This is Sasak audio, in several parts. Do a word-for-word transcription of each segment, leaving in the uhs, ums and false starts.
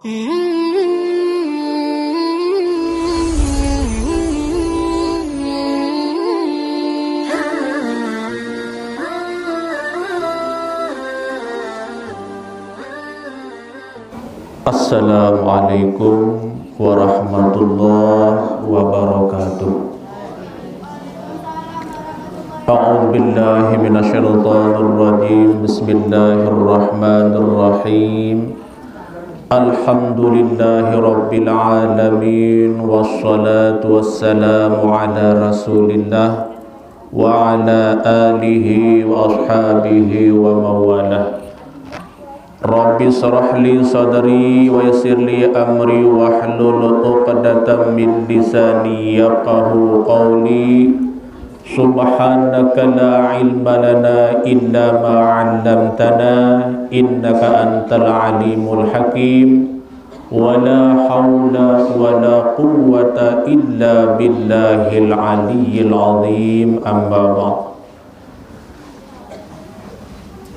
Assalamualaikum warahmatullahi wabarakatuh. A'udzu billahi minasyaitonir rajim. Bismillahirrahmanirrahim. Alhamdulillahi rabbil alamin. Wassalatu wassalamu ala Rasulillah wa ala alihi wa ashabihi wa mawalah. Rabbi shrah li sadri wa yassir li amri wahlul uqdatam min lisani yafqahu qawli. Subhanaka la ilma lana illa ma 'allamtana innaka antal alimul hakim. Wa la haula wa la quwwata illa billahil aliyyil azim. Amma ba'd.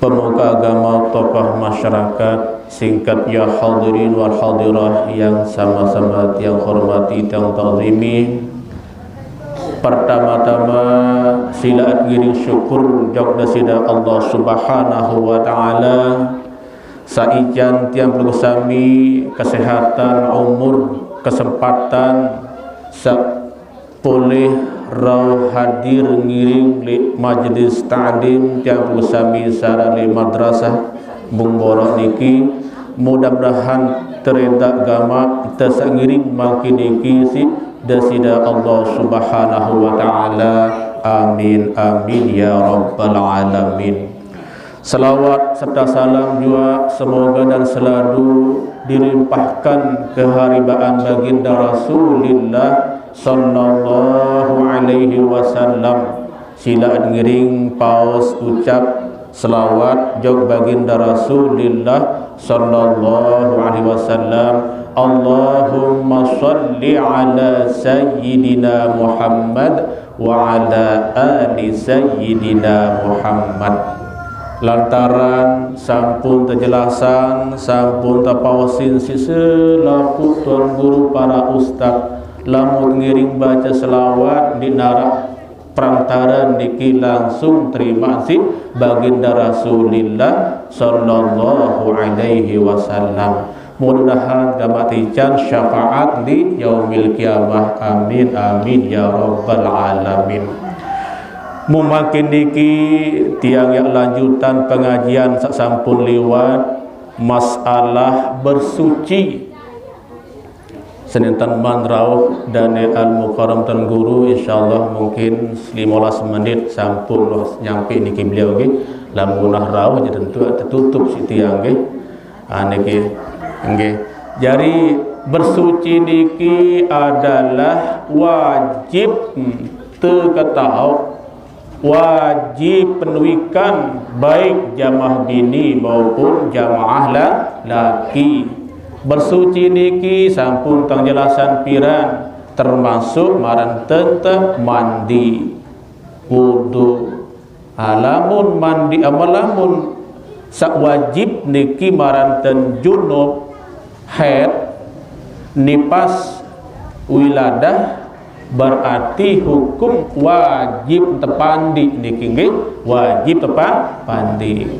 Pemuka agama, tokoh masyarakat, singkat ya hadirin wal hadirah yang sama-sama tiang hormati, tiang ta'zimi. Pertama-tama, sila ngiring syukur jok dasida Allah Subhanahu wa Ta'ala. Saican tiang bersami kesehatan, umur, kesempatan, sa poleh rauh hadir ngiring li majlis ta'lim tiang bersami sara li madrasah Bung Borok niki. Mudah-mudahan tereda gamak tesak ngiring mangkin niki si dasida Allah Subhanahu wa Ta'ala. Amin, amin, ya rabbal alamin. Selawat serta salam juga semoga dan selalu dilimpahkan keharibaan baginda Rasulillah sallallahu alaihi wasallam. Sila ngiring paus ucap selawat jok baginda Rasulillah sallallahu alaihi wasallam. Allahumma salli ala sayyidina Muhammad wa ala ali sayyidina Muhammad. Lantaran sampun tejelasan, sampun tepaosin sise laku tuan guru para ustad, lamun ngiring baca selawat di narak perantaran niki langsung terima si baginda Rasulillah sallallahu alaihi wasallam. Mudah-mudahan gamak tican syafaat di yaumil kiamah. Amin, amin, ya rabbal alamin. Mumangkin niki tiang yak lanjutan pengajian sak sampun liwat, masalah bersuci. Senintan man rauh Dane Al Mukarram Tuan Guru, insyaallah mungkin lima belas menit sampun lah nyampe niki beliau nggih. Lamun nah rauh aja tentu tertutup si tiang nggih. Ah, niki. Nggih. Jadi bersuci niki adalah wajib, hmm, teketahu, wajib penuikan baik jamaah bini maupun jamaah la-, laki. Bersuci niki sampun tang jelasan piran, termasuk maran tentang mandi, wudu. Ah, lamun mandi, ah, lamun sak wajib niki maranten junub, haid, nipas, wiladah, berarti hukum wajib tepandi niki nggih, wajib tepandi.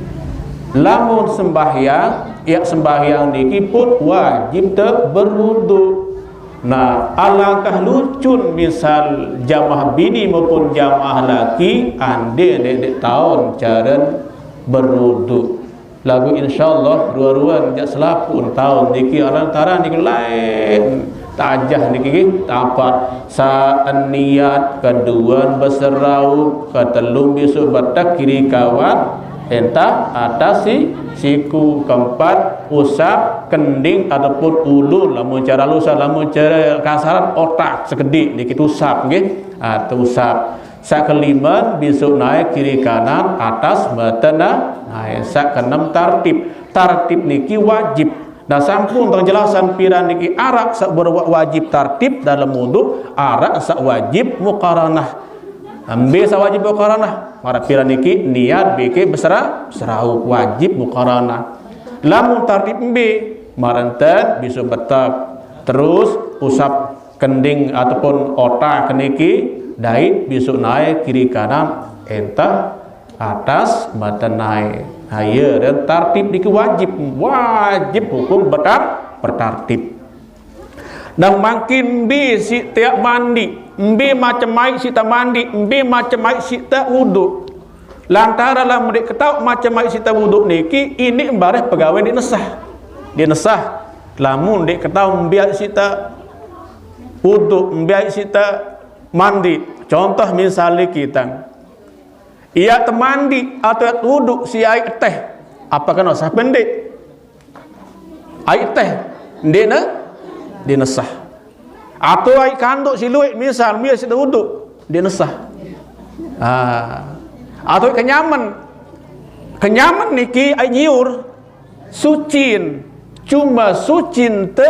Lamun sembahyang, ya sembahyang niki pun wajib te berwudu. Nah, alangkah lucun misal jamaah bini maupun jamaah laki, ande dek, dek taun caren berwudu. Lagu insyaallah ruan-ruan jak selapuan taun niki aran taran niki lain. Tajah niki nggih, tapat sa niat, keduan beserau, ketelung besok batak kiri kawan, entah atas si siku, keempat usap kending ataupun ulu, lamun cara lusa, lamun cara kasaran otak sekedik niki tusap nggih. Ah, tusap. Sak keliman besok naik kiri kanan atas mata na-, naik. Sak keenam tartib. Tartib niki wajib. Nah, sampun tang jelasan piran niki arak sak berwa-, wajib tartib dalam wudu, arak sak wajib muqaranah. Embe sak wajib muqaranah? Marak piran niki niat beke besera-, serau wajib muqaranah. Lamun tartib embe? Marenten bisu betek. Terus usap kending ataupun otak niki, dait bisu naik kiri kanan, entah atas mata naik. Nah, iya, dan tartib niki wajib, wajib hukum betar, bertartib. Dan makin bi si tak mandi, bi macam mai si tak mandi, bi macam mai si tak wuduk. Lantaran lah mendik ketahui macam mai si tak wuduk niki, ini bareh pegawai di nesah. Di nesah. Lamun dek ketahui biar si tak wuduk, biar si tak mandi. Contoh misalnya kita. Ia temandi atau wuduk si air teh. Apa kena sah pendek? Air teh. Dia ne? Dia nesah. Atau air kanduk si luit misal, biar si tak wuduk. Dia nesah. Ah. Atau kenyaman. Kenyaman niki air nyiur. Sucin. Cuma sucin te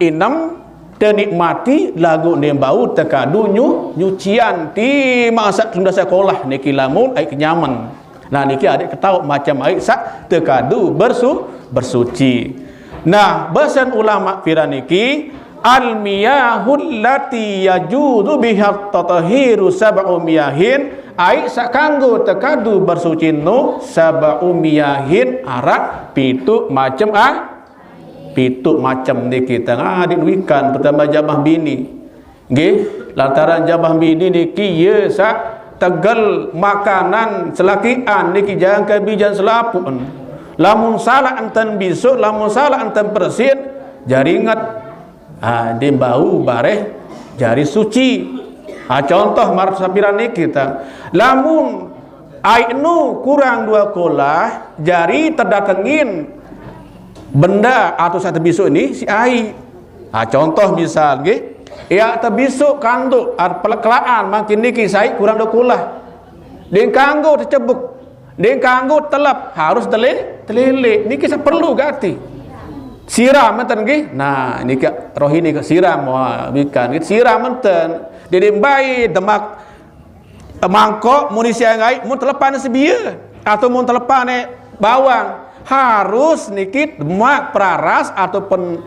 inem, te nikmati, lagu ne bau tekadu nyu, nyucian ti masa tunda sekolah niki lamun ai kenyaman. Nah, niki adik ketahu macam ai sak tekadu bersu, bersuci. Nah, besan ulama pira niki, al miyahul lati yajudu bihat tatahiru sab'u miyahin, ai sak kanggo tekadu bersuci nu sab'u miyahin, arak pitu macam ah, pitu macam niki tengah adik wikan, pertama jamah bini. Nggih, lantaran jamah bini niki ye sak tegel makanan selakian niki jangan kebijan selapun. Lamun salah enten bisuk, lamun salah enten persin, jari inget. Ah, dimbau bareh jari suci. Ah, contoh marap sapiran niki ta. Lamun ai nu kurang dua kolah, jari terdatengin benda atau satu bisuk ini si ai. Ah, contoh misal nggih, ya terbisuk kanduk ar pelekelaan makin niki sai kurang dua kolah. Ding kanggo tercebuk, ding kanggo telap harus tele, telele. Niki saya perlu gati. Siram menten nggih. Nah, niki rohini ke siram wah bikan nggih siram menten. Didimbai demak mangkok munisia ngai mun telepan sebia atau mun telepan bawang harus niki demak peraras atau pen,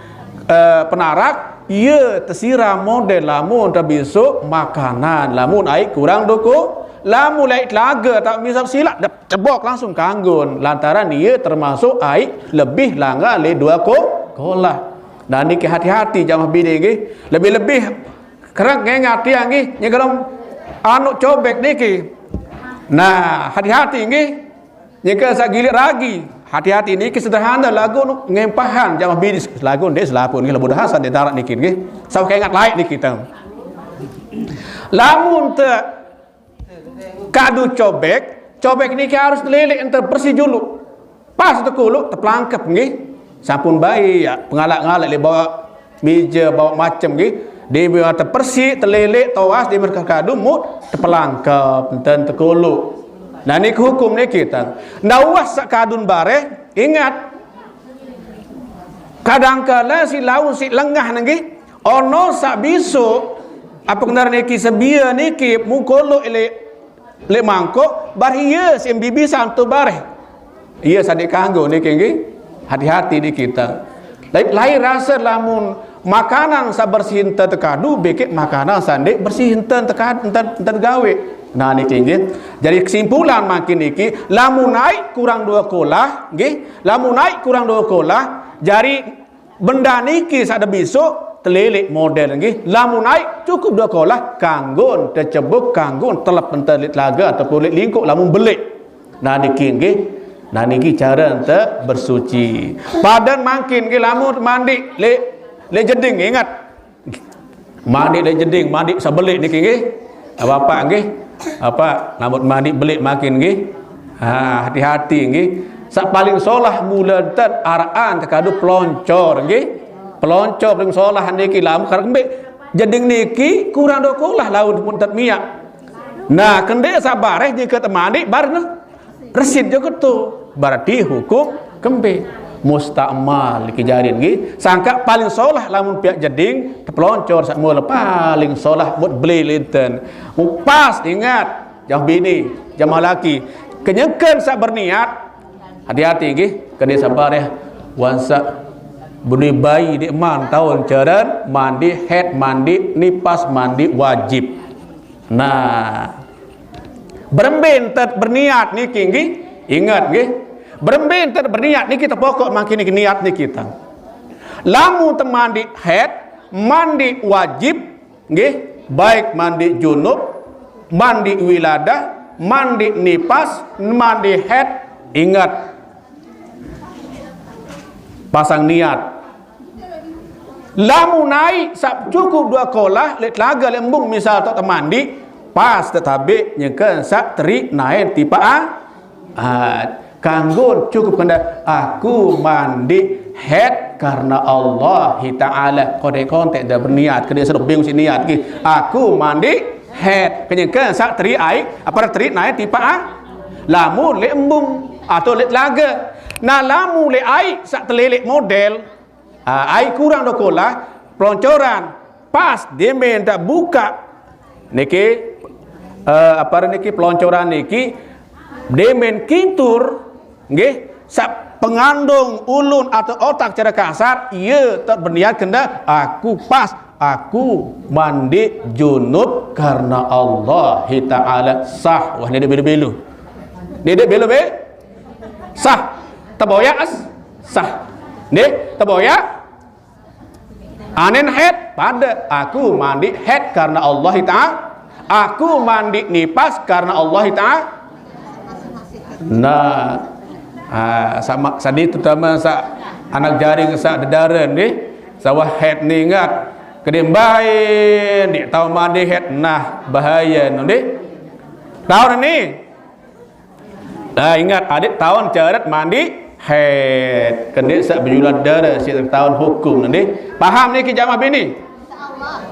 eh, penarak ia tersiram model lamun terbisuk makanan lamun ai kurang doko lamun lai telaga tak misal silak cebok langsung kanggun lantaran ia termasuk ai lebih langgar le dua ko kolah. Nah niki hati-hati jamah bini nggih. Lebih-lebih kerang ngengat tiang nggih, nyegelem anu cobek niki. Nah, hati-hati nggih. Nyeke sak gilik ragi. Hati-hati niki sederhana lagu ngempahan jamah bini lagu ndik selapun nggih lebu dahasan di darat niki nggih. Sawah kengat laik niki tang. Lamun te kadu cobek, cobek niki harus telilik ente bersih julu. Pas tekuluk tepelangkep nggih. Sampun baik ya, pengalak-ngalak le bawa meja, bawa macem nggih. Dia biar tepersih, telilik, toas, dia mereka kadu mut tepelangkep enten tekuluk. Nah niki hukum niki tang. Ndak uah sak kadun bareh, ingat. Kadangkala si laun si lengah nggih. Ono sak bisuk apa kenar niki sebia niki mukolo ile le mangkok bar iya si bibi santu bareh. Iya sadik kanggo niki nggih. Hati-hati di kita. Lain, lain rasa lamun makanan sa bersih ente tekadu beke makanan sande bersih ente tekadu ente, ente gawe. Nah niki nggih. Jadi kesimpulan makin niki lamun naik kurang dua kolah nggih. Lamun naik kurang dua kolah jari benda niki sada bisuk telilik model nggih. Lamun naik cukup dua kolah kanggun tecebuk kanggun telep ente lit laga ataupun lit lingkuk lamun belik. Nah niki nggih. Nah niki cara ente bersuci. Padan makin nggih lamun mandi lik lik jeding ingat. Mandi lik jeding mandi sabelik niki nggih. Bapak nggih. Apa lamun mandi belik makin nggih. Ha, hati-hati nggih. Sak paling solah mula enten araan tekadu peloncor nggih. Peloncor paling solah niki lamun karek mbek jeding niki kurang dokolah laun pun tet miak. Nah, kende sabareh jika temandi bar resit jo ketu. Berarti hukum kembe. Mustakmal niki jarin nggih. Sangka paling solah lamun piak jeding tepeloncor sak mula paling solah mut beli linten. Mupas ingat. Jauh bini, jamaah laki. Kenyeken sak berniat. Hati-hati nggih, kene sabar ya. Wansa Budi bayi dik man taun ceren mandi haid, mandi nipas, mandi wajib. Nah, berembe entet berniat niki nggih? Ingat nggih. Berembe entet berniat niki tepokok mangkin niki niat niki tang. Lamun temandi haid, mandi wajib, nggih, baik mandi junub, mandi wiladah, mandi nipas, mandi haid, ingat, pasang niat. Lamun naik sap cukup dua kolah, lek telaga lek embung misal tok temandi, pas tetabe nyengke sap teri naen tipa ah. Ah, kanggo cukup kenda aku mandi haid karena Allah Ta'ala. Kontek-kontek dah berniat, kena seru bingung si niat ki. Aku mandi haid. Kenyengke sap teri ai, apa teri naen tipa ah. Lamun lek embung atau lek telaga. Nah, lamun lek ai sap telelek model, ah, ai kurang dokolah, peloncoran, pas demen tak buka niki, eh, apa niki peloncoran niki demen kintur nggih, sap pengandung ulun atau otak cara kasar, ia tak berniat kenda aku pas, aku mandi junub karena Allah Ta'ala, sah. Wah, ni dia belu-belu. Ni dia belu be? Sah. Teboyak as? Sah. Ni teboyak. Anen haid pada aku mandi haid karena Allah Ta'ala. Aku mandi nipas karena Allah Ta'ala. Nah, ah, sama sadi terutama sa anak jaring sa dedaren ni, sawah haid ni ingat. Kedembai ni tahu mandi haid, nah bahaya ni. Tahu ni. Nah, ingat, adik taun caret mandi haid. Kendi sak bejulat darah si taun hukum nanti. Paham ni ke jamaah bini?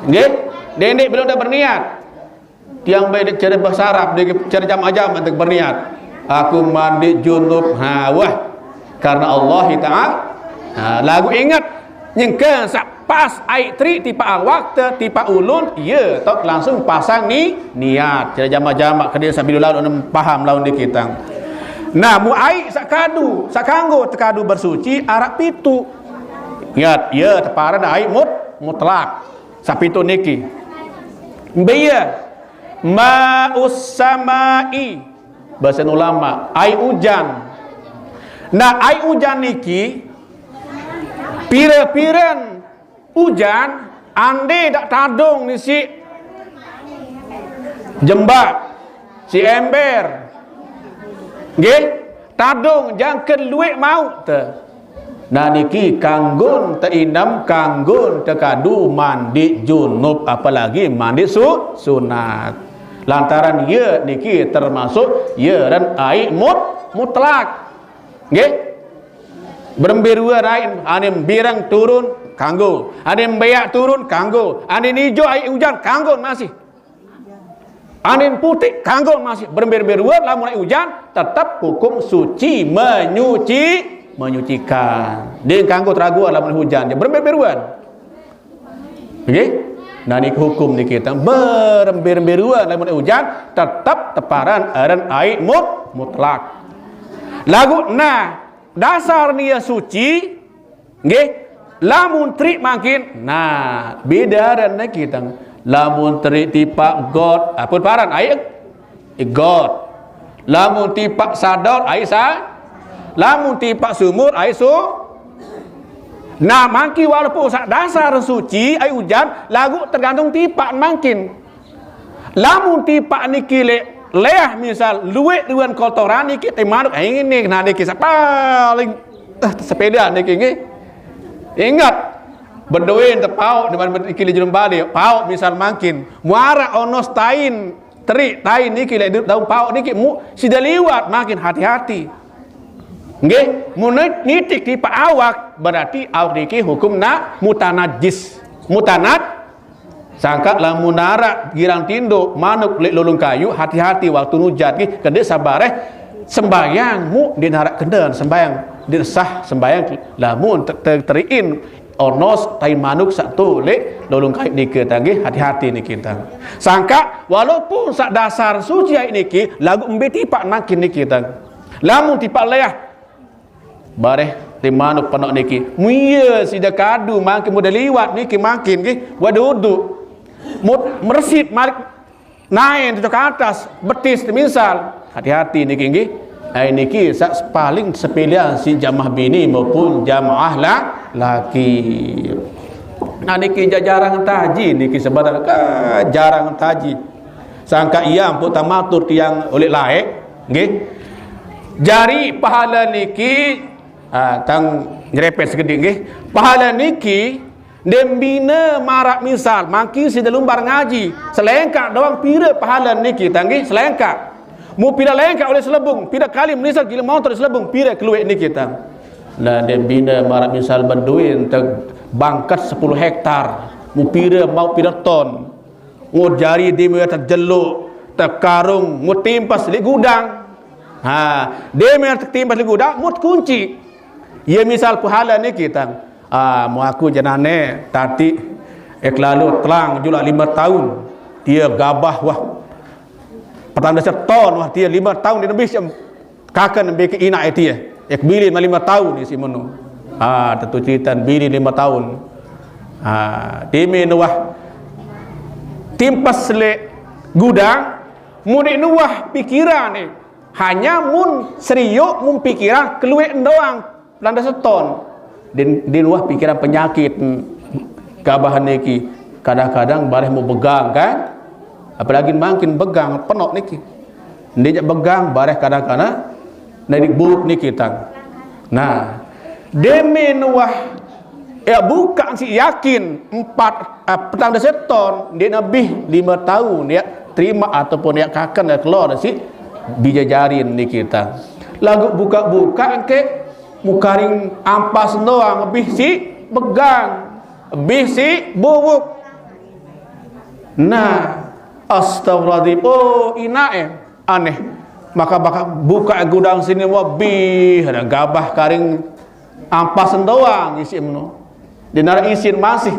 Nggih? Dendik belum dah berniat. Tiang baik dek cara bahasa Arab, dek cara jamaah-jamaah untuk berniat. Aku mandi junub, ha, wah. Karena Allah Ta'ala. Ha, lagu ingat. Nyengke sak pas ai teri tipa awak te tipa ulun, ia tok langsung pasang ni niat. Cara jamaah-jamaah kendi sambil lalu nem paham lawan di kita. Nah, mu ai sak kadu, sak kanggo tekadu bersuci arak pitu. Ingat, ia teparan ai mut mutlak. Sapitu niki. Mbe ia? Ma'us samai. Bahasa ulama, ai ujan. Nah, ai ujan niki pira-piran ujan ande dak tadung ni si jembak, si ember. Nggih, tadung jangken luek mau te. Nah, niki kanggon te inem, kanggon te kadu mandi junub, apalagi mandi su sunat. Lantaran ia niki termasuk ia ran ai mut mutlak. Nggih. Berembe rua ai, ane birang turun kanggo, ane beak turun kanggo, ane ijo ai ujan kanggo masih. Ane putih kanggo masih. Berembe-rembe rua lamun ai ujan tetap hukum suci, menyuci, menyucikan. Dia kanggo teragu lamun hujan dia berembe-rembe rua. Nggih? Nah, niki hukum niki tang berembe-rembe rua lamun hujan tetap teparan aran ai mut mutlak. Lagu nah dasar nia suci nggih lamun teri mangkin. Nah, beda aran niki tang. Lamun teri tipa got, apa paran ai got. Lamun tipa sadot ai sa. Lamun tipa sumur ai su. Nah, mangkin walaupun sak dasar suci ai ujan, lagu tergantung tipa mangkin. Lamun tipa niki le leah misal luek riwan kotoran niki te manuk ai ngene nah niki sak paling eh, sepeda niki nggih. Ingat bedoin te pauk di mana niki le jerung bali, pauk misal mangkin muara ono stain teri tain niki le daun pauk niki mu sida liwat mangkin hati-hati. Nggih, mun nitik tipa awak berarti awak niki hukum na mutanajis. Mutanat sangka lamun narak girang tinduk manuk lek lolong kayu, hati-hati waktu nujat nggih, kede sabareh sembayang mu di narak kenden sembayang di sah sembayang lamun te- te- teriin onos tai manuk satu lek lolong kayu nike tang nggih, hati-hati niki tang. Sangka walaupun sak dasar suci ai niki lagu embe tipa mangkin niki tang. Lamun tipa leah bareh Di manuk penok niki. Muia sida kadu mangkin muda liwat niki mangkin nggih. Wadudu. Mut meresit malik naen tu ke atas betis tu misal. Hati-hati niki nggih. Ai niki sak paling sepilihan si jamaah bini maupun jamaah la, laki. Nah niki jarang taji niki sebenarnya jarang taji. Sangka ia ampun tamatur tiang oleh laek nggih. Jari pahala niki ah, tang nyerepet sekedik nggih. Pahala niki dem bina marak misal mangkin sida lumbar ngaji. Selengkak doang pira pahala niki tang nggih selengkak. Mu pira lengkak oleh selebung, pira kali menisal gila motor selebung pira keluek niki tang. Nah, dem bina marak misal beduin teg bangkat sepuluh hektar. Mu pira mau pira ton. Ngut jari deme terjeluk, terkarung, ngut timpas li gudang. Ha, deme tertimpas li gudang, ngut kunci. Ia misal pahala niki tang. Ah, mu aku jenane tati ek lalu telang julak lima tahun. Dia gabah wah. Petanda seton wah dia lima tahun dia lebih sem- kaken beke inak etie. Ek bilin ma lima tahun isi menu. Ah, tentu cerita bilin lima tahun. Ah, deme nuah timpas le gudang, mudik nuah pikiran eh. Hanya mun seriuk mun pikiran keluek doang pelanda seton. Din, din wah pikiran penyakit hmm, gabahan niki. Kadang-kadang bareh mau begang kan? Apalagi makin begang penok niki. Ndeq begang bareh kadang-kadang ndeq buruk niki tang. Nah, deme nuah ya buka si yakin empat uh, petang de seton ndeq lebih lima tahun ya terima ataupun ya kaken ya keluar si bijajarin niki tang. Lagu buka-buka ke mukaring ampas doang lebih si begang, lebih si buruk. Nah, astagfirullahaladzim. Oh, inae aneh. Maka baka buka gudang sini wabih ada gabah karing ampas doang isi menu. Dinara isin masih.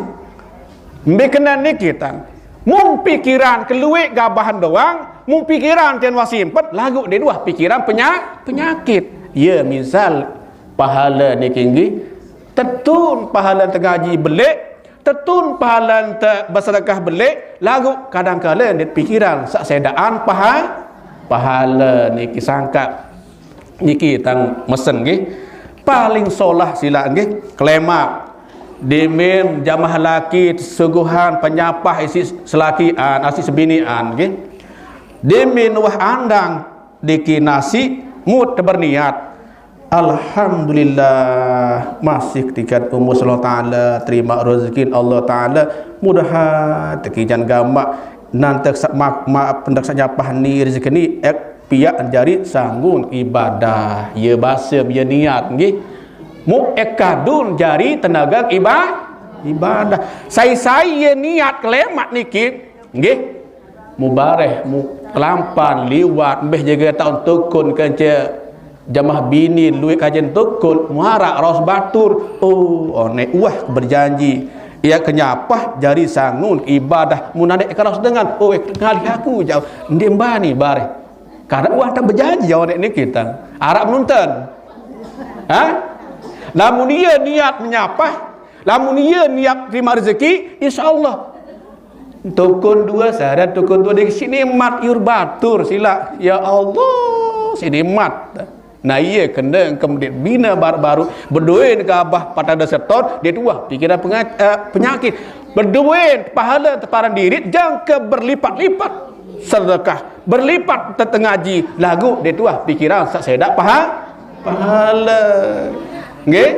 Mbe kena niki tang. Mung pikiran keluik gabahan doang, mung pikiran tian wah simpet lagu di dua pikiran penya, penyakit. Ya misal pahala niki nggih tetun pahala tengaji belik tetun pahala ente besedekah belik lagu kadang kala nit pikiran sak sedaan paha, pahala niki sangkak niki tang mesen nggih paling solah sila nggih kelema dimin jamah laki suguhan penyapah isi selakian asi sebinian nggih dimin wah andang diki nasi mut berniat Alhamdulillah, masih ketikan umur Allah Ta'ala, terima rezeki Allah Ta'ala, mudahan tekijan gamak nanti sak mak mak pendak sak nyapah ni rezeki ni ek piak jari sanggun ibadah, ya basem ya niat nggih. Mu ek kadun jari tenaga ibadah, ibadah. Sai-sai ya niat kelemak niki nggih. Mubareh mu kelampan liwat mbeh jaga taun tukun kance jamah bini luit kajen tukun muara raos batur oh onek uah berjanji ia kenyapah jari sangun ibadah munane keraos dengan oh ngalih aku jauh ndembani bareh karena uah tak berjanji jauh onek ni kita arap menonton ha lamun ia niat menyapah lamun ia niat terima rezeki insyaallah Tukun dua syarat tukun dua di sini mat yur batur sila. Ya Allah, sini mat. Nah iya kena engke medit bina baru-baru bedoe ke abah patah ada setor dia tuah pikiran penga- eh, penyakit. Bedoe pahala teparan dirit jangka berlipat-lipat sedekah, berlipat tetengaji lagu dia tuah pikiran sak sedak paha pahala. Nggih.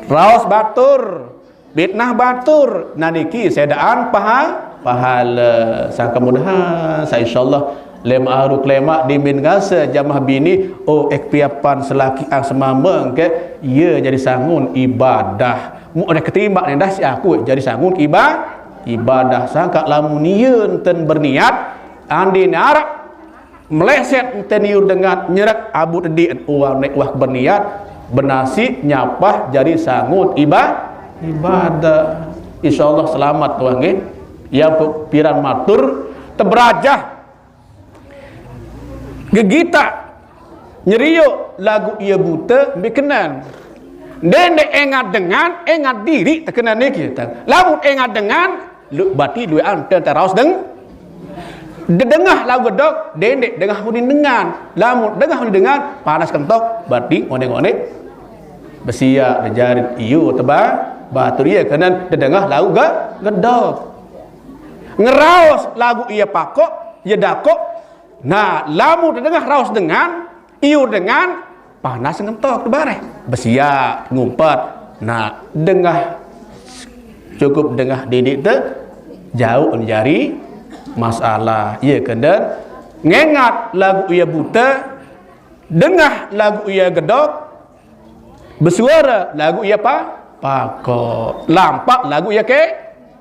Raos batur Fitnah batur, nah niki sedaan paha, pahala. Sangka mudahan, sa insyaallah lem aru kelema dimin ngase jamah bini, oh ek piapan selaki ang semameng ke, ye jadi sangun ibadah. Mu oleh ketimbak nendah si aku jadi sangun iba, ibadah. Sangka lamun ye enten berniat, andi narak meleset ente niur dengan nyerek abu tedi uang nek wah berniat benasi nyapah jadi sangut iba ibadah insyaallah selamat tuah nggih ya piran matur teberajah gegita nyeriuk lagu ia buta bikenan Dendek ingat dengan, ingat diri tekena niki. Lamun ingat dengan, lu, berarti luekan tentang raos deng. Dedengah lagu gedok, dendek dengah unin dengan. Lamun dengah unin dengan, panas kentok, berarti ngonek-ngonek. Besiak, bejarit, iyo, teba, batur iya kena dedengah lagu ge, gedok. Ngeraos lagu iya pakok, iya dakok. Nah, lamun dedengah raos dengan, iur dengan, panas ngentok tebareh. Besiak, ngumpet. Nah, dengah, cukup dengah didik te, jauh jari masalah. Iya kenden, ngengat lagu iya buta, dengah lagu iya gedok, besuara lagu iya pa, pakok, lampak lagu iya ke,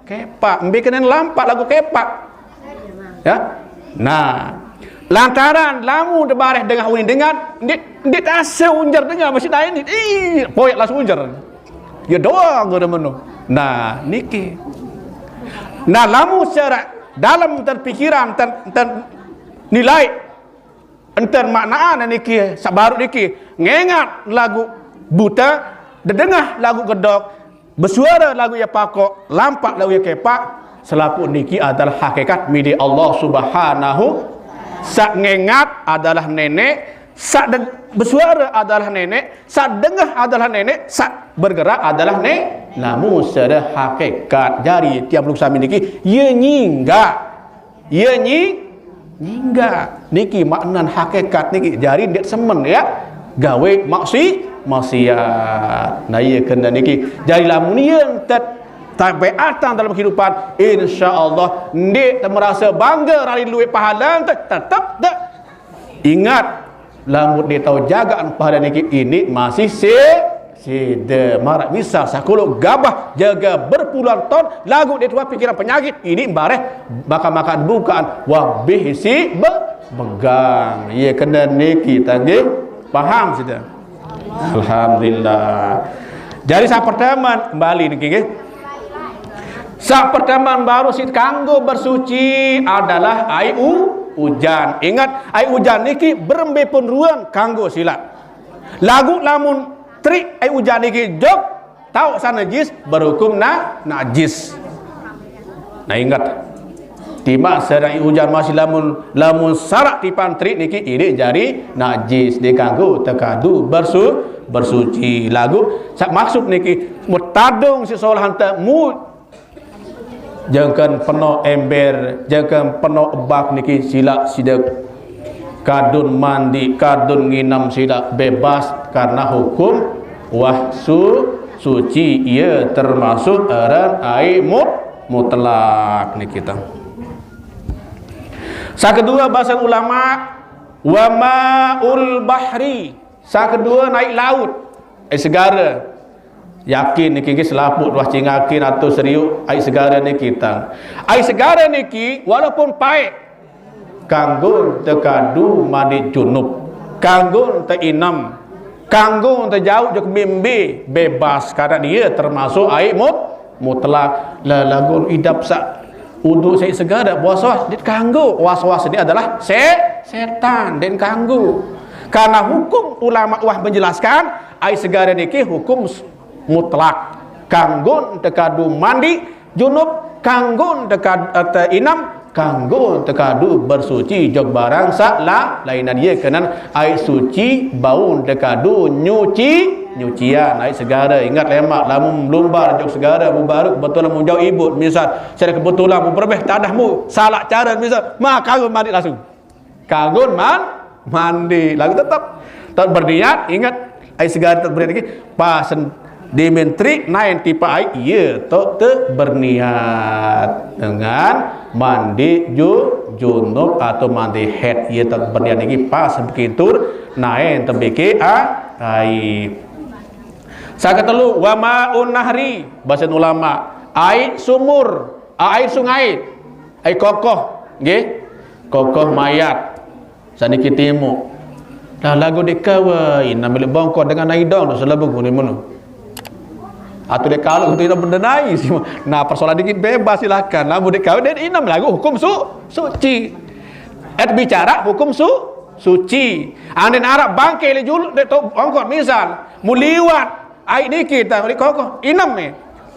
kepak. Mbe kenen lampak lagu kepak. Ya. Nah, lantaran lamun tebareh dengah unin dengan, ndik, ndik tase unjar dengah masih daen ndik. Ih, poyak langsung unjar. Ya doang gede menu. Nah, niki. Nah, lamun secara dalam terpikiran, ter, ter, nilai enten maknaan niki, sabaru niki, ngengat lagu buta, dedengah lagu gedok, besuara lagu iya pakok, lampak lagu iya kepak, selapuh niki adalah hakikat milik Allah Subhanahu. Sak ngengat adalah nenek, sak de, besuara adalah nenek, sak dengah adalah nenek, sak bergerak adalah ne. Namun secara hakikat jari tiap luk sami niki, ye nyingga. Iya nyi, nyingga. Niki maknan hakikat niki. Jari ndik semen ya. Gawe maksi, maksiat. Nah, iya kena niki. Jari lamun iya entet tabiatan dalam kehidupan, insya Allah ndik te merasa bangga rari luwe pahala te, tetep te ingat. Lamun ditau jagaan pahala niki, ini masih si, sida. Marak misal sakulo gabah jaga berpuluhan ton, lagu ditua pikiran penyakit, ini bareh maka-maka bukaan wabih si be, begang. Iya kena niki tanggih. Paham sida? Alhamdulillah. Jadi sak pertama kembali niki nggih. Sak pertama baru sit kanggo bersuci adalah ai u, ujan. Ingat, ai ujan niki berembe pun ruan kanggo sila. Lagu lamun terik ai ujan niki jok tau sa najis, berhukum na, najis. Nah, ingat. Tima sedang ai ujan masih lamun, lamun sarak tipan terik niki ini jari najis, dikanggo tekadu bersu, bersuci. Lagu sak maksud niki mutadung si solah anta mu jengken peno ember, jengken peno ebak niki sila sida kadun mandi, kadun nginem sila bebas karena hukum wah su, suci, ia termasuk aran ai mut, mutlak niki ta. Sakedua bahasan ulama, wa maul bahri. Sakedua naik laut, ai segara. Yakin niki nggih selaput wah cingakin atau seriuk ai segara niki tang. Ai segara niki walaupun paek, kanggo tekadu mandi junub, kanggo teinem, kanggo tejauh jok mimbi, bebas karena dia termasuk ai mut, mutlak. Lah lagun idap sak udu sai segara, was-was dit kanggo. Was-was ini adalah se, setan, den kanggo. Karena hukum ulama wah menjelaskan, ai segara niki hukum s, mutlak. Kanggo tekadu mandi junub, kanggo tekadu, eh, te inam, kanggo tekadu bersuci jok barang sak la, lainan ye kenan ai suci, baun tekadu nyuci, nyucian ai segara. Ingat lemak, lamun lumbar jok segara, mu baru kebetulan mu jauh ibut, misal, secara kebetulan mu berbeh tadahmu, salah cara, misal, maka mandi langsung. Kanggo man, mandi. Lagu tetap, tetap berniat, ingat, ai segara tetap berniat lagi. Pas di menteri nain tipa ai, iya, tok te berniat dengan mandi ju, junub atau mandi haid, iya, tetap berniat lagi. Pas begitu nain tebeke a, ai. Saketelu, wa maun nahri, bahasa ulama, ai sumur, ai sungai, ai kokoh, nggih. Kokoh mayat. Saniki timu. Dah lagu dekawa, ina milik bongkok dengan naidong, dah selalu guni menu. Atau dia kalau kita tidak mendenai, nah, persoalan dikit bebas silakan. Lamun dekawa dia inam lagu hukum su, suci. Et bicara hukum su, suci. Andin Arab bangke le julu dek to bongkok misal, muliwat Ai niki tang ri koko inem ni.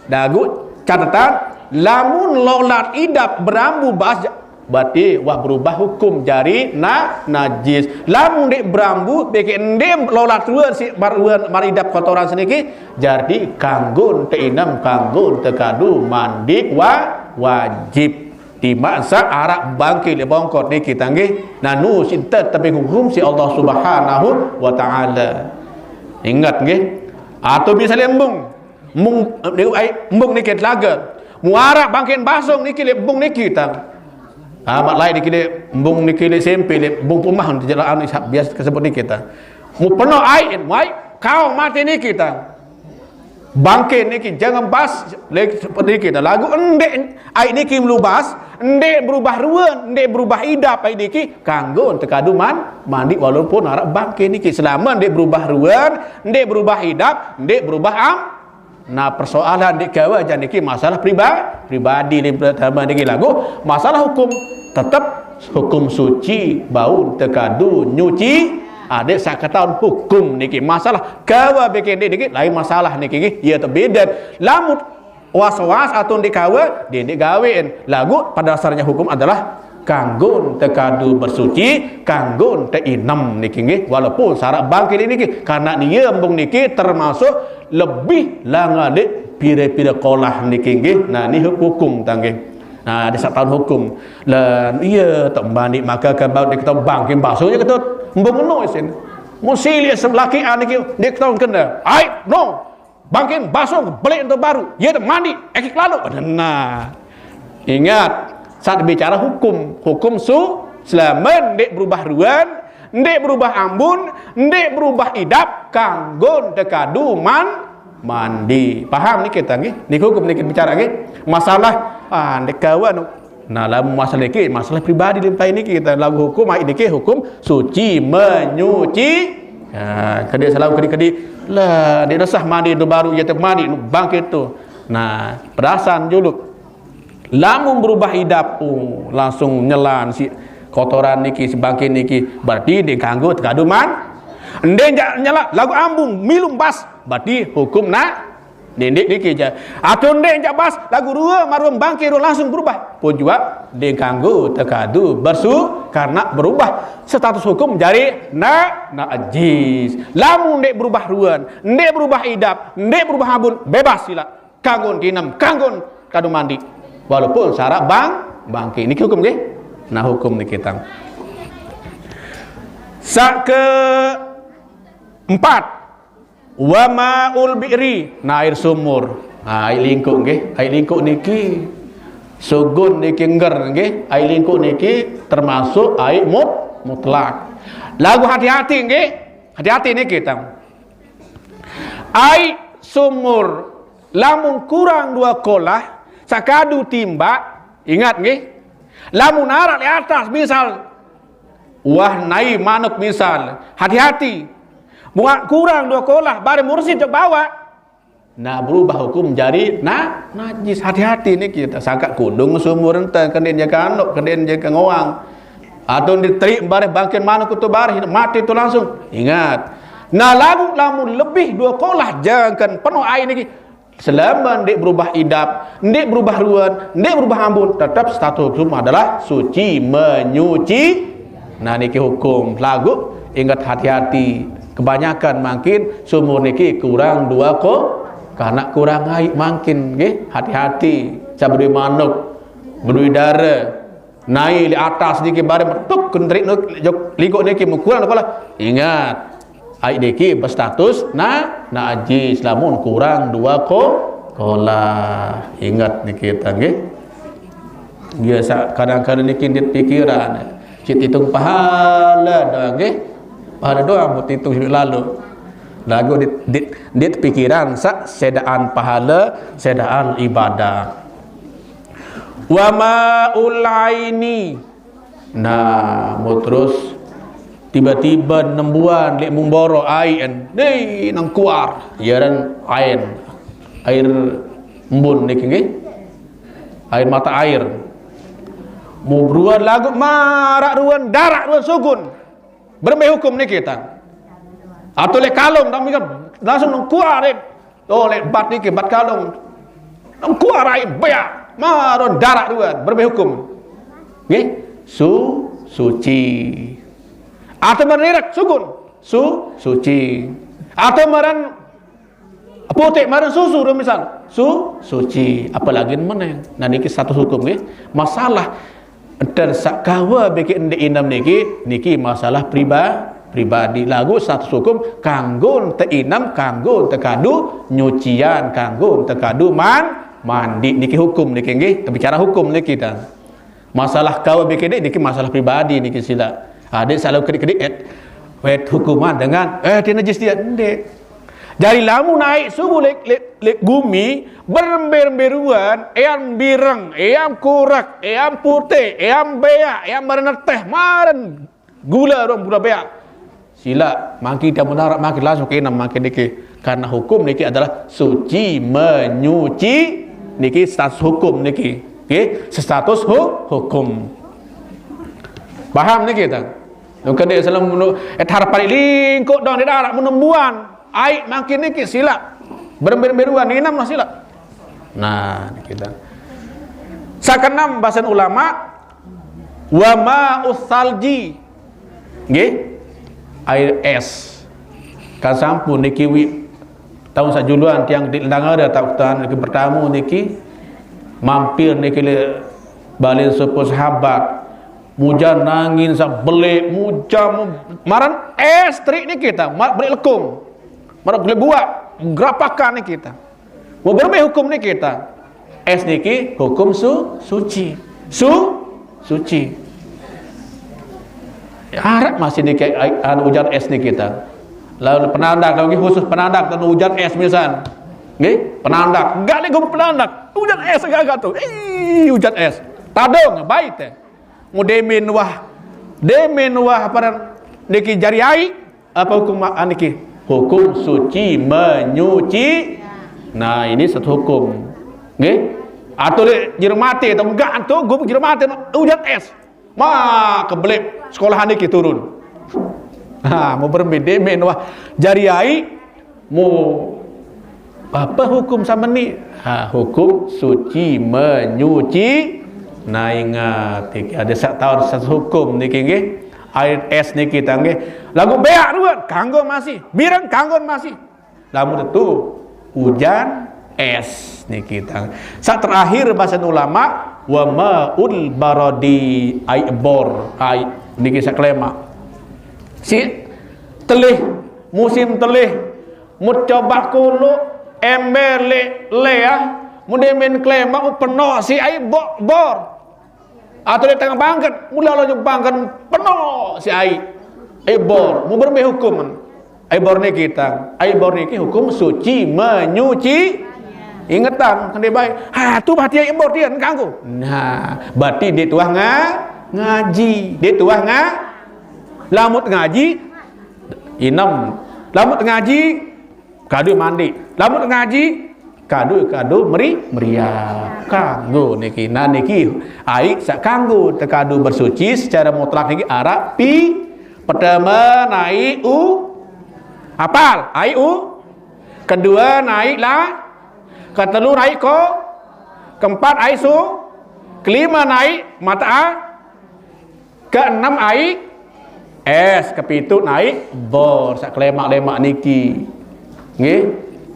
Lagu catatan, lamun lolat idap berambu bas, berarti wah berubah hukum jari na najis. Lamun ndeq berambu, beke ndeq lolat ruan si mar, ruan mar idap kotoran seniki, jari kanggo te inem, kanggo te kadu mandi wa, wajib. Timaq saq araq bangke leq bongkot niki tang nggih. Nanu sinte tebeng hukum siq Allah Subhanahu wa Ta'ala. Inget nggih. Atau misalnya embung. Embung, eh, ai, embung niki telage. Muaraq bangke basong niki leq embung niki tang. Amaq lain niki leq embung niki leq sempe leq embung pemah, anu saq biase kesebut niki tang. Mu penoq aiq, mu aiq, kaoq mate niki tang. Bangke niki jangan bas leq seperti niki tang. Laguq ndeq aiq niki melubas, ndeq berubah ruan, ndeq berubah idap aiq niki, kanggo te kadu man, mandi walaupun araq bangke niki. Selame ndeq berubah ruan, ndeq berubah idap, ndeq berubah am-, nah, persoalan ndeq gawe jaq niki masalah priba-, pribadi leq pertama niki laguq masalah hukum tetep hukum suci bau te kadu nyuci. Adeq saq ketaun hukum niki masalah gawe beke ndeq niki lain masalah niki nggih. Ye tebeden. Lamun was-was atau ndeq gawe, ndeq, ndeq gawein. Laguq pada dasarnya hukum adalah kanggo te kadu bersuci, kanggo te inem niki nggih. Walaupun saraq bangke niki, karena nie embung niki termasuk lebih langan leq pire-pire kolah niki nggih. Nah, ni hukum tang nggih. Nah, adeq saq taun hukum. Lan ie tok mandi make ke bau ndeq ketaun bangke basong ie ketut. Embung eno isin. Mun siliq selakian niki ndeq ketaun kene. Aiq, no. Bangke basong beleq ento baru. Ie tok mandi, ekik lalo. Nah. Inget, saq bicara hukum. Hukum su, selame ndeq berubah ruan, ndeq berubah ambun, ndeq berubah idap, kanggo te kadu man, mandi. Paham niki tang nggih? Niki hukum niki bicara nggih. Masalah, ah, ndeq gawe anu. Nah, lamun masalah niki, masalah pribadi leq tai niki, kita laguq hukum, aiq niki hukum suci, menyuci. Nah, kediq selalu kediq-kediq. Lah, ndeq resah mandi tu baru ie te mandi, bangke tu. Nah, perasan juluq. Lamun berubah idap, oh, langsung nyelan siq kotoran niki, siq bangke niki, berarti ndeq kanggo te kadu man. Ndeq jaq nyelan, laguq ambung, milu bas, berarti hukum na, ndeq niki jaq. Atau ndeq jaq bas, laguq rue marue bangke rue langsung berubah. Pun juaq ndeq kanggo te kadu bersu, karena berubah status hukum jari na, najis. Lamun ndeq berubah ruan, ndeq berubah idap, ndeq berubah ambun, bebas silaq. Kanggo te inem, kanggo kadu mandi. Walaupun saraq bang, bangke. Niki hukum nggih? Nah, hukum niki tang. Saq keempat, wa maul bi'ri. Nah, air sumur. Nah, aiq lingkuq nggih. Aiq lingkuq niki sugun niki ngger nggih. Aiq lingkuq niki termasuk aiq mut-, mutlak. Laguq hati-hati nggih. Hati-hati niki tang. Aiq sumur lamun kurang due kolah, saq kadu timbaq, inget nggih. Lamun araq leq atas misal, wah nai manuk misal, hati-hati. Muaq kurang due kolah, bareh mursid jok bawaq. Nah, berubah hukum jari na-, najis. Hati-hati niki, sangkaq kudung sumur ente, kendeqn jaq ke anuk, kendeqn jaq ke ngoang. Atau diteriq bareh bangken manuk tu bareh, mate tu langsung. Inget. Nah, laguq lamun lebih due kolah jangken penoq aiq niki, selame ndeq berubah idap, ndeq berubah ruan, ndeq berubah ambun, tetep status hukum adalah suci, menyuci. Nah, niki hukum. Laguq inget hati-hati. Kebanyakan mangkin sumur niki kurang due ko-, karena kurang aiq mangkin, nggih. Hati-hati. Saq bedoe manuk, bedoe dare, nai leq atas niki bareh metuk kenteriq nuk, jok lingkuq niki mun kurang due kolah. Inget, aiq niki berstatus na-, najis lamun kurang due ko-, kolah. Inget niki tang nggih. Biase kadang-kadang niki ndeq pikiran. Siq titung pahale doang nggih. Pahale doang mut titung siq lalo. Laguq ndeq, ndeq, ndeq pikiran saq sedaqan pahale, sedaqan ibadah. Wa maul aini. Nah, mun terus tibe-tibe nembuan leq mung boroq aiq en, dei nengkuar, ye aran ain. Air embun niki nggih. Air mata air. Mun beruan laguq maraq ruan daraq ruan sugun. Berembe hukum niki tang? Atau leq kalung tang, langsung nengkuar, eh. Oh, lek bat niki, bat kalung. Nang kuarai beak, maron darak dua, berbe hukum. Nggih, su suci. Atau maran irek, sugun, su suci. Atau maran putik, maran susu, misal, su suci. Apalagi meneng. Nah, niki status hukum, nggih. Masalah enten sakawa beke ndeq inem niki, niki masalah priba-, pribadi. Laguq status hukum kanggo teinem, kanggo tekadu nyucian, kanggo tekadu man-, mandi. Niki hukum niki, nggih. Bicara hukum niki, ta. Masalah kawa beke ndeq niki masalah pribadi niki, silaq. Adeq selalu kedik-kedik, eh, wet hukuman dengan, eh, dia najis dia. Ndeq. Jari lamun aiq subuh leq, leq, leq gumi, berembe-rembe ruan, ean bireng, ean kurek, ean puteq, ean beak, ean maran neteh, maran gule ruan, gule beak. Silaq, mangkin tiang menaraq, mangkin langsung keinem mangkin niki. Karena hukum niki adalah suci menyuci, niki status hukum niki. Nggih, status hu-, hukum. Paham niki, ta? Nang kedik selem menu, eh, tar paling lingkuq dong di darat menembuan. Aiq mangkin niki silaq. Berembe-rembe ruan, inem lah silaq. Nah, niki, ta. Saq keenem, basen ulama, wa ma'us salji. Nggih? Air es. Kan sampun niki wi, taun saq juluan tiang di Lendang ada tautan niki bertamu niki, mampir niki leq balen sopoq sahabat. Mujan angin saq beleq, mujan maran es terik niki, ta, mar-, beleq lekung. Maran beleq buaq, gerapakan niki, ta. Mau berembe hukum niki, ta. Es niki hukum su-, suci. Su-, suci. Araq masih niki ai-, anu ujan es niki, ta. Lalu penandak, lalu nggih khusus penandak, lalu ujan es misal. Nggih, penandak. Enggak nih gua penandak. Ujan es enggak, enggak tuh. Ih, ujan es. Tadung, baik teh. Mau demen wah. Demen wah apa niki jari aiq. Apa hukum ma-, niki? Hukum suci menyuci. Nah, ini satu hukum. Nggih. Atau leq jero mate atau enggak, antu gubuk jero mate, ujan es. Ma, kebelip sekolahan niki turun. Ha, mau berembe demen wah jari aiq, mau apa hukum samenik? Ha, hukum suci menyuci. Nah, ingat, iki ada saq taun satu hukum niki, nggih. Air es niki, ta, nggih. Laguq beak ruan, kanggo masih. Bireng kanggo masih. Lamun tetu ujan es niki, ta. Saq terakhir basen ulama, wa ma'ul baradi, aiq bor, aiq niki saq kelemaq. Si telih, musim telih, mut cobaq kuluq, ember leq leah, mun demen kelemaq, penoq siq aiq bo-, bor. Atau leq tengah bangket, mule laju bangket penoq siq aiq. Aiq bor, mau berembe hukum. Aiq bor niki, ta. Aiq bor niki hukum suci menyuci. Ingetan, kende baik. Ha, tu bah tiang aiq bor tiang kanggo. Nah, berarti ndeq tuah nga-, ngaji. Ndeq tuah nga-, lamun ngaji, inem. Lamun ngaji, kadu mandi. Lamun ngaji, kadu, kadu meri-, meriap. Kanggo niki. Nah, niki aiq saq kanggo tekadu bersuci secara mutlak niki araq pi-, pertama aiq u-, apal, aiq u-, kedua aiq la-, ketelu aiq ko-, keempat aiq su-, kelima aiq mata a-, keenem aiq es, kepitu aiq bor, saq kelemaq-lemaq niki. Nggih,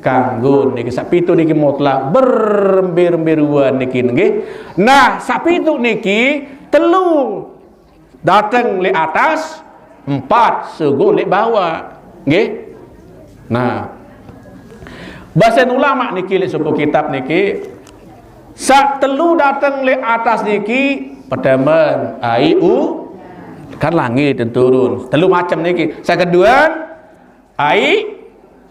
kanggo niki saq pitu niki mutlak, berembe-rembe ruan niki, nggih. Nah, saq pitu niki, telu dateng leq atas, empat sugul leq bawaq. Nggih. Nah, basen ulama niki leq sopoq kitab niki, saq telu dateng leq atas niki, pertama aiq u-, kan langit turun. Telu macem niki. Saq kedue, aiq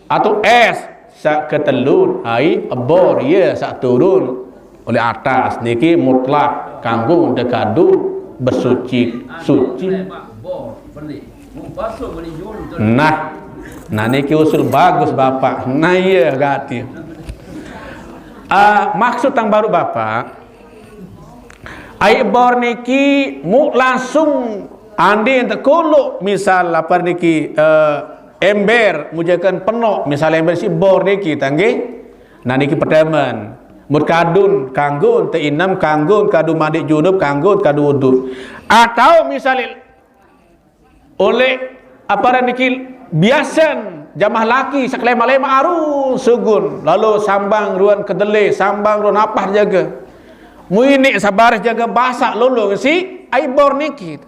atau es. Saq ketelu, aiq bor, ye, saq turun oleh atas niki mutlak kanggo tekadu bersuci, suci. Nah, nah niki usul bagus, Bapak. Nah, iya, gati. Ah, maksud tang baruq, Bapak, aiq bor niki mu langsung andin tekuluq, misal apa niki, eh, ember, mujakan penok, misalnya ember si bor niki, tangge. Nah, niki pedemen. Mut kadun, kanggo te inem, kanggo kadu mandi junub, kanggo kadu wudu. Atau misalnya oleh apa niki biasan jamaah laki sekelema-lema arun sugun, lalu sambang ruan kedele, sambang ruan apah jaga. Muinik sabar jaga basak lolo si ai bor niki.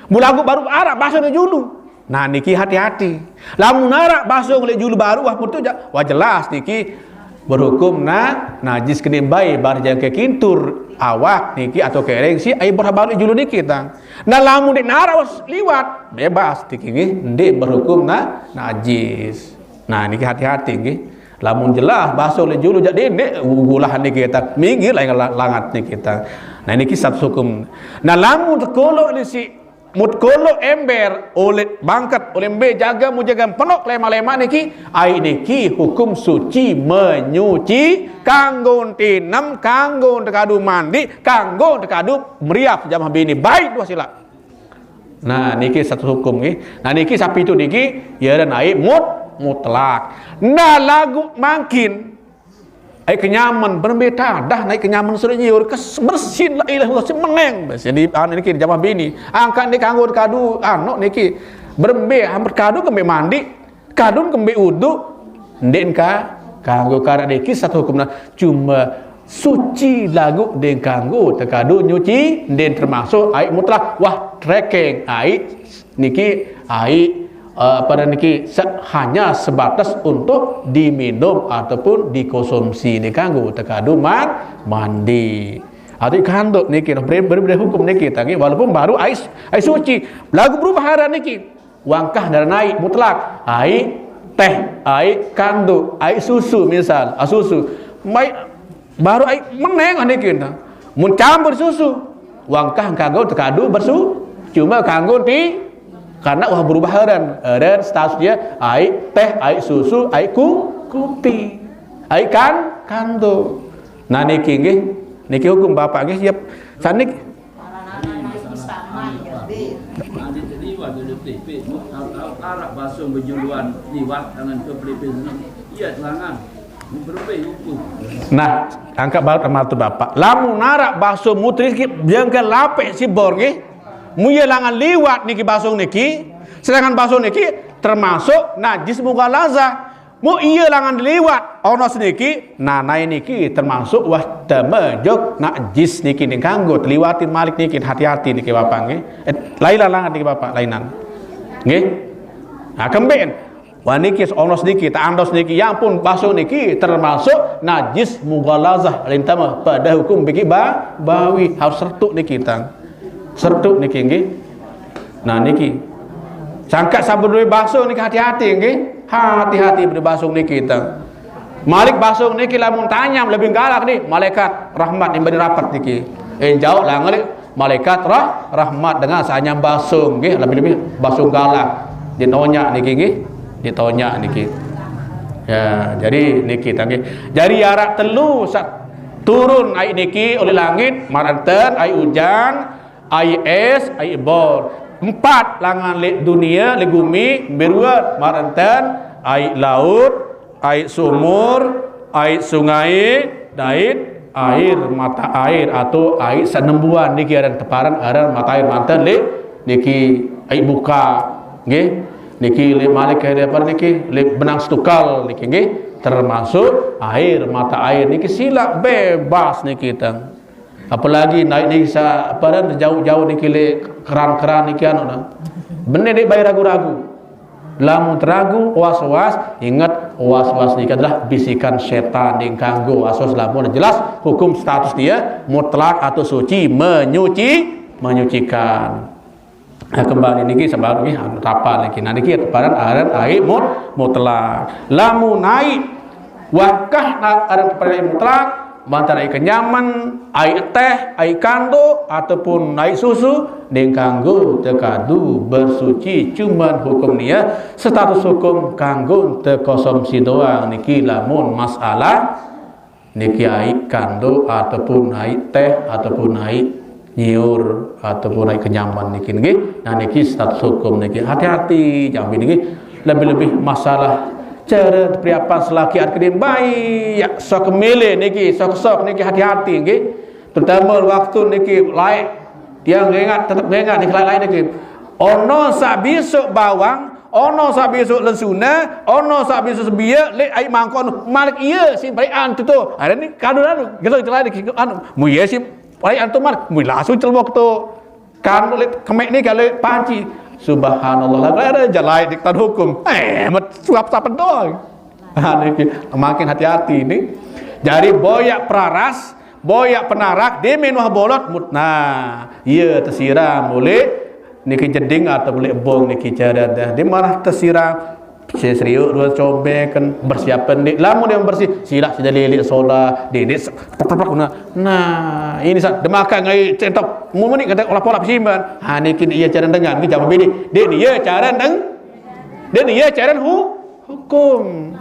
Mulagu baru arak baso julu. Nah, niki hati-hati. Lamun arak baso lek julu baru wah putu ja, wah jelas niki berhukum na najis kene bai bar jaga kintur awak niki atau kereng si ai bor baru julu niki tang. Nah, lamun dek narak wah liwat bebas niki nggih, ndik berhukum na najis. Nah, niki hati-hati nggih. Lamun jelas baso lek julu jak dek gulah niki kita minggir lah langat niki kita. Nah, niki satu hukum. Nah, lamun tekolo ni si mut kolo ember oleh bangket oleh ember jaga mujaga penok lema-lema niki, ai niki hukum suci menyuci kanggo tinem, kanggo tekadu mandi, kanggo tekadu meriap jamaah bini baik dua sila. Nah, niki satu hukum nggih. Nah, niki sapitu niki ya dan ai mut mutlak. Nah, lagu mangkin ai kenyaman berembe tadah naik kenyaman suruh nyiur kes bersin la ilaha illallah si meneng. Bes ini anu niki jamaah bini. Angkat ni kanggo kadu anu niki berembe hampir kadu kembe mandi, kadun kembe udu, nden ka kanggo kada deki satu hukum nah cuma suci lagu den kanggo tekadu nyuci den termasuk ai mutlak wah trekeng ai niki ai eh, pada niki se- hanya sebatas untuk diminum ataupun dikonsumsi ni kanggo tekadu man mandi. Atau kanduk niki beri, beri, beri hukum niki tangi walaupun baru ai ai suci lagu berubah haran niki wangkah dari naik mutlak ai teh ai kanduk ai susu misal ah, susu mai baru ai meneng niki mun campur susu wangkah kanggo tekadu bersu cuma kanggo ti karena wah berubah eren eren statusnya ai teh ai susu ai ku kopi ai kan kanto nah niki nggih niki hukum bapak nggih siap sanik Anak-anak itu sama ya, Be. Nanti terlibat oleh P P, mau tahu-tahu arak basung berjuluan liwat tangan ke P P senang. Iya, tangan. Berubah hukum. Nah, angkat baut sama tu bapak. Lamun arak baso mutri ki biangkan lapek si bor nggih. Muya langan liwat niki basung niki. Sedangkan basung niki termasuk najis mughalazah. Mu iya langan liwat ono seniki, nah nai niki termasuk wah temejok najis niki ning kanggo teliwatin malik niki hati-hati niki bapak nggih. Eh, lainan langan niki bapak lainan. Nggih. Nah, kemben Wah niki ono sedikit, andos niki, yang pun baso niki termasuk najis mughalazah lintama pada hukum biki ba, bawi harus sertuk niki tang. Sertuk niki nggih. Nah niki. Sangka sabun duwe baso niki hati-hati nggih. Hati-hati beri baso niki tang. Malik baso niki lamun tanyam lebih galak nih malaikat rahmat yang beri rapat niki. Eh jauh lah ngelik malaikat rah, rahmat dengan sanyam basung nggih lebih-lebih basung galak ditonya niki nggih ditonya niki ya jadi niki tanggi jadi arak telu sak turun ai niki oleh langit maranten ai ujan ai es ai bor empat langan le dunia le gumi beruat maranten ai laut ai sumur, ai sungai, dait air mata air atau ai sanembuan niki aran teparan aran mata air manten le niki ai buka nggih niki le malik ke apa niki le benang setukal niki nggih termasuk air mata air niki sila bebas niki tang Apalagi naik ni sa paran jauh-jauh ni kile keran-keran ni kiano na. Bene dek bai ragu-ragu. Lamun teragu was-was, ingat was-was ni adalah bisikan setan yang kanggo was-was lamun jelas hukum status dia mutlak atau suci menyuci menyucikan. Nah, kembali niki sebab niki anu tapal niki. Nah niki teparan aran ai mut mutlak. Lamun ai wakah aran teparan ai mutlak mantara ai kenyaman, ai teh, ai kando ataupun ai susu ning kanggo tekadu bersuci cuman hukum nia status hukum kanggo tekonsumsi doang niki lamun masalah niki ai kando ataupun ai teh ataupun ai nyiur ataupun ai kenyaman niki nggih. Nah niki status hukum niki hati-hati jambi niki. Lebih-lebih masalah cara periapan selaki arep kene baik, sok milih niki, sok-sok niki hati-hati nggih. Terutama waktu niki laik, tiang ngengat, tetep ngengat niki laik-laik niki. Ono sak bisuk bawang, ono sak bisuk lensuna, ono sak bisuk sebiak, lek ai mangkon malik iya sing berikan tu tu. Ada ni kadu anu, gitu, gitu lah, anu, mu iya sing berikan tu malik, mu langsung celwok tu. Kan oleh kemek ni kalau panci. Subhanallah, lagu ada jalai diktan hukum. Eh, mat suap sapa doi. Ha, niki, makin hati-hati ni. Jadi boyak peraras, boyak penarak, di minuh bolot mut. Nah, iya tersiram oleh niki jeding atau oleh bong niki cara dah. Di mana tersiram? Saya serius dua combekan bersiapan di lamun yang bersih silak sida lilik soda di ini tepak guna. Nah, ini sa demakan ngai centok mumuni kata olah pola simpan. Ha, niki iya cara dengan ni jawab ini. Dek ni iya cara deng. Dek ni iya cara hu hukum.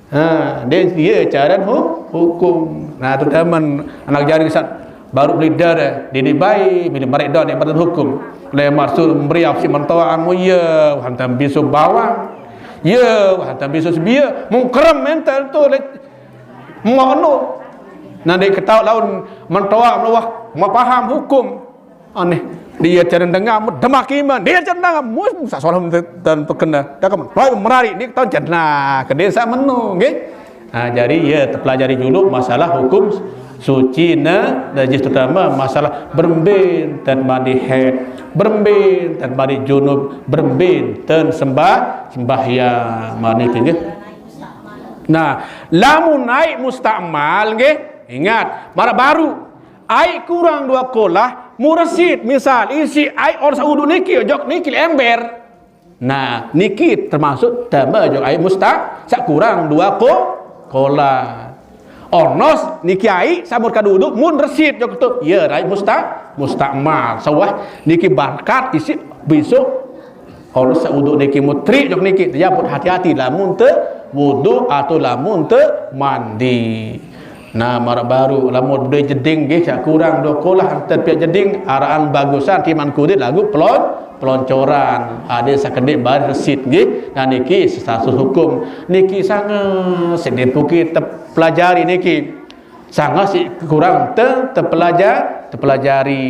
Ha, dia dia cara hu, hukum. Nah, tu teman anak jari sat baru beli dada, dia ni baik, bila mereka dah ni pada hukum. Le maksud memberi aksi mentoa amu ya, hantam bisu bawang. Ya, hantam bisu sebia, mungkerem mental tu le mono. Nanti ketawa laun mentoa melawah, mau paham hukum. Aneh. Dia cara dengar, demak iman. Dia cara dengar, mus, mus, soal dan terkena. Dah kamu, lalu merari, ni tahu cara. Nah, ke desa menu, nggih. Nah, jadi ya, terpelajari dulu masalah hukum suci na, najis terutama masalah berembin dan mandi haid, berembin dan mandi junub, berembin dan sembah, sembahyang. Mani nggih. Nah, lamun naik mustakmal, nggih. Ingat, marak baru. Ai kurang dua kolah, muresit, misal, isi ai orang saudu niki, ojok niki ember. Nah, niki termasuk tambah ojok ai musta, sak kurang dua ko, kolah. Onos niki ai samur kadudu mun resit jok tu. Ya, ai musta, mustakmal. Sawah niki berkat isi besok. Onos sak wudu niki mutri jok niki. Ya pun hati-hati lamun te wudu atau lamun te mandi. Nah, marak baru lamun bedoi jeding nggih sak kurang dua kolah enten piak jeding araan bagusan timan kudit lagu pelon peloncoran. Ada sakedik baris resit nggih. Nah, niki sesasus hukum. Niki sangat sedih puki terpelajari niki. Sangat si kurang te terpelajar terpelajari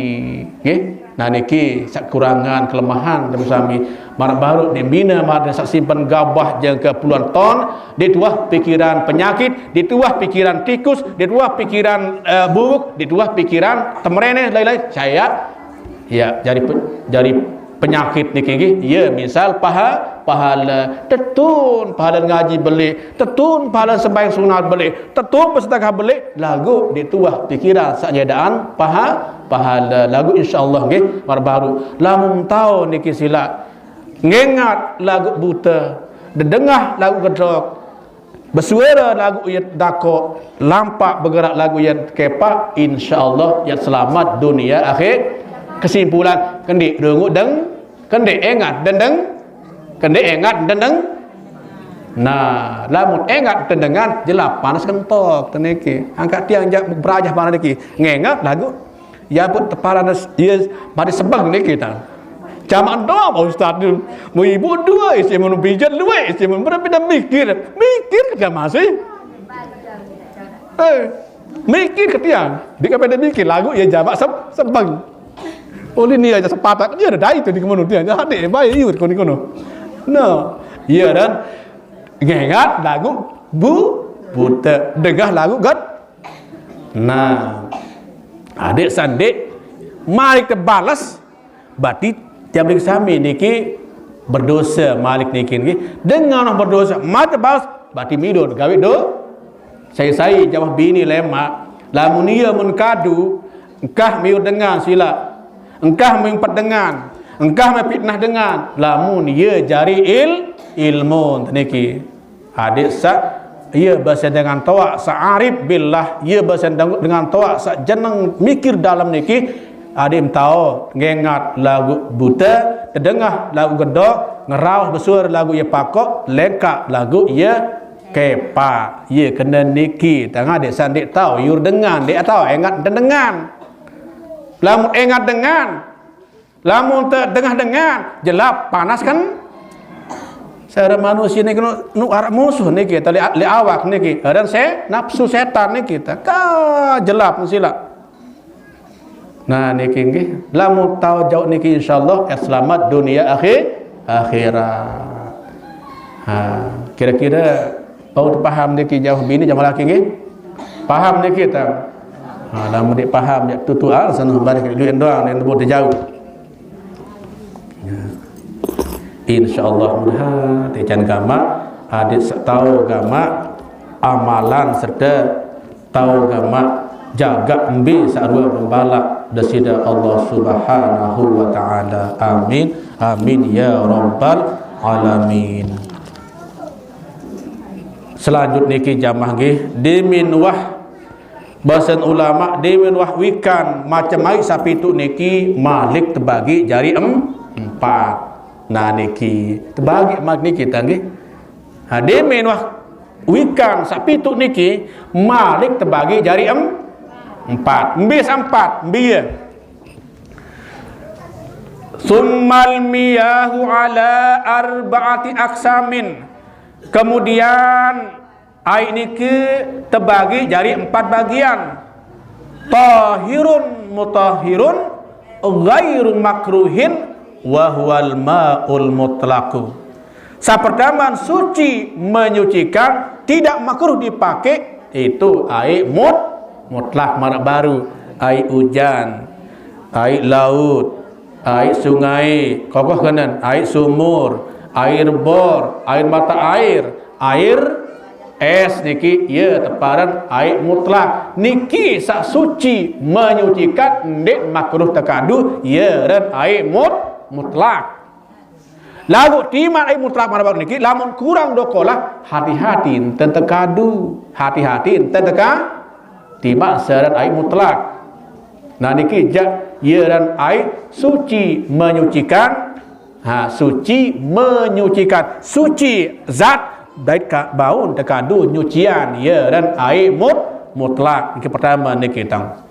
nggih. Nah, niki sak kurangan kelemahan kami sami. Marak baru ni bina marak sak simpan gabah jangka puluhan ton, di tuah pikiran penyakit, di tuah pikiran tikus, di tuah pikiran eh, buruk, di tuah pikiran temerene lain-lain. Saya ya jadi pe- jadi penyakit niki nggih. Ya, misal paha pahala tetun pahala ngaji beli, tetun pahala sembahyang sunat beli, tetun bersedekah beli, lagu di tuah pikiran sajadaan paha pahala lagu insyaallah nggih. Mar baru lamun tau niki sila ngengat lagu buta, dedengah lagu gedok, bersuara lagu iya dako, lampak bergerak lagu iya kepak, insyaallah ya selamat dunia akhir. Kesimpulan, kendi rungu deng, kendi engat dendeng, kendi engat dendeng. Nah, lamun engat dendengan jelas panas kentok teniki. Angkat tiang jak berajah panas niki. Ngengat lagu ya pun teparan ya mari sebeng niki ta. Jamak doa Pak Ustaz tu. Mu ibu dua isi mun pijat dua isi mun berapa dah mikir. Mikir ke masih. Eh, mikir ke tiang. Di kepada mikir lagu ya jamak se- sebeng. Oleh ni aja sepatak dia ada dai tu di kemana dia. Ada baik you kau ni kono. No. Ya dan ngengat lagu bu buta degah lagu gat. Nah. Adik sandik mari terbalas. Berarti tiap hari sami niki berdosa malik niki niki. Dengan orang berdosa mari terbalas berarti midun gawe do. Sai-sai jawab bini lemak. Lamun iya mun kadu engkah miur dengan sila. Engkah mimpet dengan. Engkah mepitnah dengan. Lamun iya jari il ilmu niki. Adik sak iya bahasa dengan toak sak arif billah, iya bahasa dengan toak sak jeneng mikir dalam niki. Adik tau ngengat lagu buta, tedengah lagu gedok, ngeraus besur lagu iya pakok, lengkap lagu iya kepak. Iya kena niki. Tengah dek sandik tau yur dengan, dek tau engat dengan. Lamun engat dengan, lamun tedengah dengan, jelap panas kan? Sare manusia niki nu, nu arep musuh niki, tali le awak niki. Aran se nafsu setan niki ta. Ka jelap sila. Nah, niki nggih, lamun tau jauh niki insyaallah eh, selamat dunia akhir akhirat. Ha, kira-kira tau paham niki jauh bini jamaah laki nggih? Paham niki ta? Ha, lamun dik paham ya tutuan sana barih duit doang yang buat jauh. Ya. Insyaallah mudah tican gamak adik setau gamak amalan serta tau gamak jaga embi sarua pembalak desida Allah Subhanahu wa taala. Amin. Amin ya rabbal alamin. Selanjut niki jamaah nggih, dimin wah basen ulama dimin wah wikan macam ai sapitu niki malik tebagi jari em, empat. Nah niki tebagi malik niki ta nggih. Ha, dimin wah wikan sapitu niki malik tebagi jari em, empat. Embi sampat, embi ya. Summal miyahu ala arba'ati aksamin. Kemudian ai niki tebagi jari empat bagian. Tahirun mutahirun ghairu makruhin wa huwal ma'ul mutlaqu. Sapertama suci menyucikan tidak makruh dipakai itu ai mut mutlak marak baru ai ujan, ai laut, ai sungai, kokoh kenen, ai sumur, air bor, air mata air, air es niki ya teparan ai mutlak niki sak suci menyucikan ndik makruh tekadu ya ran ai mut mutlak. Lagu timan ai mutlak mana baru niki lamun kurang dokolah hati-hati enten tekadu, hati-hati enten teka timan seran ai mutlak. Nah niki jak yeran ai suci menyucikan. Ha, suci menyucikan, suci zat dait ka baun tekadu nyucian yeran ai mut mutlak. Niki pertama niki tang.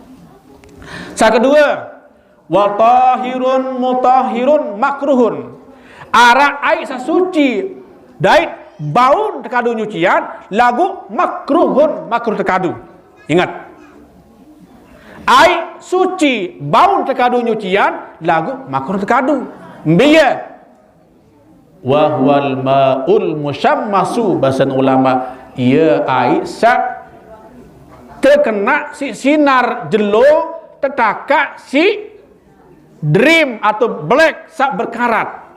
Sa kedua, wa tahirun mutahirun makruhun. Arak ai sasuci dait baun tekadu nyucian lagu makruhun makruh tekadu. Ingat. Ai suci baun tekadu nyucian lagu makruh tekadu. Mbiya. Wa huwal ma'ul musyammasu basen ulama. Ia ai sak tekena si sinar jelo tetakak si dream atau black sak berkarat.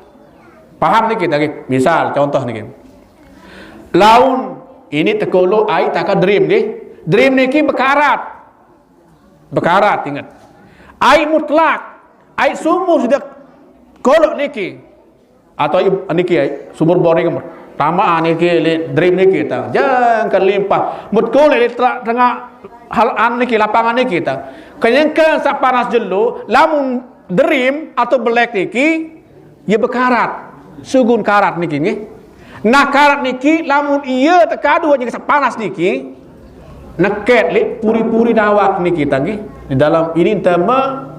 Paham niki lagi? Misal contoh niki. Laun ini tekolo ai taka dream nggih. Dream niki berkarat. Berkarat ingat. Ai mutlak, ai sumur sudah kolok niki. Atau niki ai sumur bor niki. Tamaan niki li dream niki ta. Jangan limpah. Mut kolok li tengah hal an niki lapangan niki ta. Kenyengkan sak panas jelo lamun dream atau belek niki ia berkarat. Sugun karat niki nggih. Nah karat niki lamun ia tekadu aja sak panas niki neket li puri-puri dawak niki ta nggih. Di dalam ini entama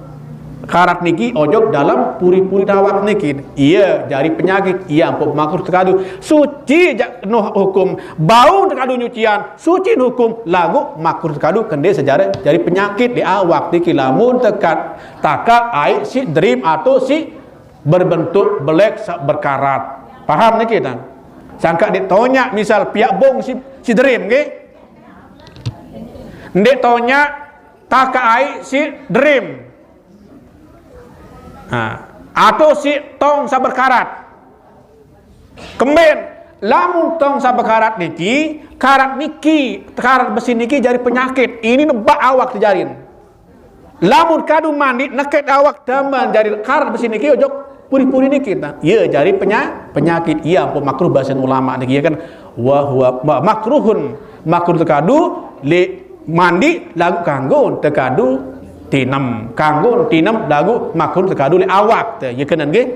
karat niki ojok dalam puri-puri dawak niki. Ia jari penyakit ia ampun makruh tekadu. Suci jak nuh hukum bau tekadu nyucian suci hukum lagu makruh tekadu kende sejarah jari penyakit di awak niki lamun tekat takak ai si dream atau si berbentuk belek sak berkarat. Paham niki ta? Sangka dik tonyak misal piak bong si si dream nggih. Ndik tonyak taka ai si dream. Ha. Atau si tong sak berkarat. Kemben lamun tong sak berkarat niki, karat niki, karat besi niki jari penyakit. Ini nebak awak tejarin. Lamun kadu mandi neket awak taman jari karat besi niki ojok puri-puri niki ta. Ia jari penya, penyakit ia ampun makruh basen ulama niki ya kan. Wa huwa ma- makruhun makruh tekadu li mandi lagu kanggo tekadu tinem. Kanggo tinem lagu makruh tekadu li awak te. Ya kenen nggih.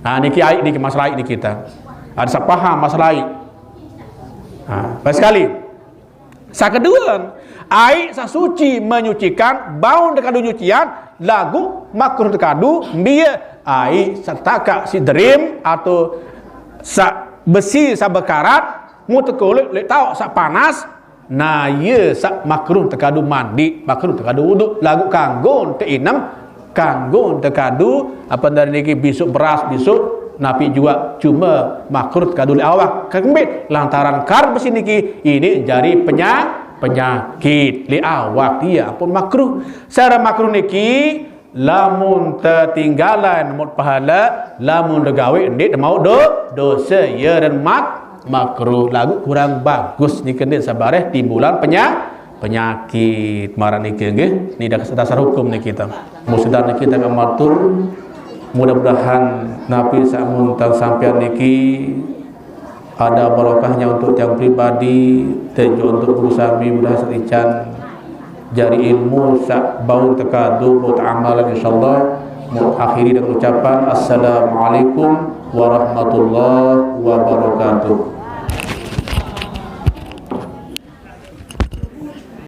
Ha niki ai niki masalah ai niki ta. Ada sepaham masalah ai. Ha, baik sekali. Sakeduan, ai sasuci menyucikan, baun tekadu nyucian, lagu makruh tekadu, mbia ai setaka si dream atau Saq besi saq bekarat, mun tekulik leq taoq saq panas, nah, ie saq makruh tekadu mandi, makruh tekadu wudu, laguq kanggo teinem, kanggo tekadu, ape ndaraq niki, bisuk beras, bisuk napi juaq, cume makruh tekadu leq awak. Kembe? Lantaran karat besi niki, ini jari penya-, penyakit leq awak, ie ampun makruh. Sare makruh niki, lamun tetinggalan mut pahale, lamun degawe ndeq temauq do-, dose, ie ren mak-, makruh, laguq kurang bagus niki, ndeq sabareh timbulan penya-, penyakit. Maraq niki nggih, ni dasar hukum niki ta. Musudan niki ta matur, mudah-mudahan napi saq mun tan sampean niki ada barokahnya untuk tiang pribadi, dan juga untuk guru sami, mudah saq ican jari ilmu saq bau tekadu, bau teamalan, insyaallah. Mau akhiri dengan ucapan assalamualaikum warahmatullahi wabarakatuh.